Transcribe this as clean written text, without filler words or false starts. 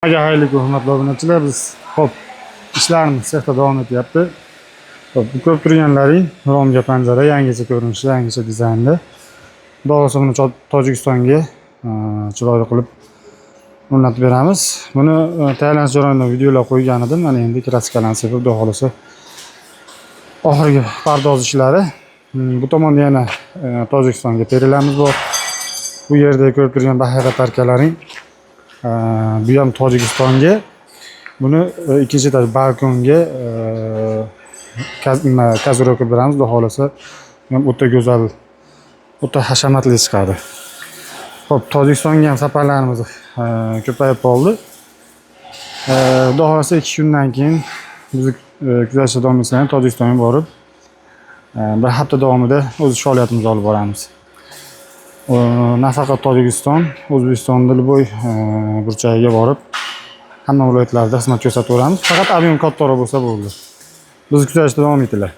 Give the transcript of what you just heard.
Hammaga xayrli kun, hurmatli obunachilar. Biz, hop, ishlarimiz sexda davom etyapti. Hop, bu ko'rib turganlaring romga panjara, yangicha ko'rinishda, yangicha dizaynda. Xudo xohlasa, buni Tojikistonga chiroyli qilib o'rnatib beramiz. Buni tayyorlanish jarayonida videolar qo'ygan edim. Mana endi краска larni sepib, xudo xohlasa, oxirgi pardoz ishlari. Bu tomonda yana Tojikistonga perilarimiz bor. Bu yerda ko'rib turgan bahaybat arkalaring, bu ham Tojikistonga. Buni ikkinchi этаж balkonga nima, козырёк qilib beramiz. Xudo xohlasa, bu ham o'ta go'zal, o'ta hashamatli chiqadi. Xo'p, Tojikistonga ham safarlarimiz ko'payib qoldi. Xudo xohlasa, 2 kundan keyin bizni kuzatishda davom etsanglar, Tojikistonga borib, bir hafta davomida o'z ish faoliyatimizni olib boramiz. Nafaqat Tojikiston, O'zbekistonda любой burchagiga borib, hamma viloyatlarda xizmat ko'rsataveramiz. Faqat объём kattaroq bo'lsa bo'ldi. Bizni kuzatishda davom etinglar.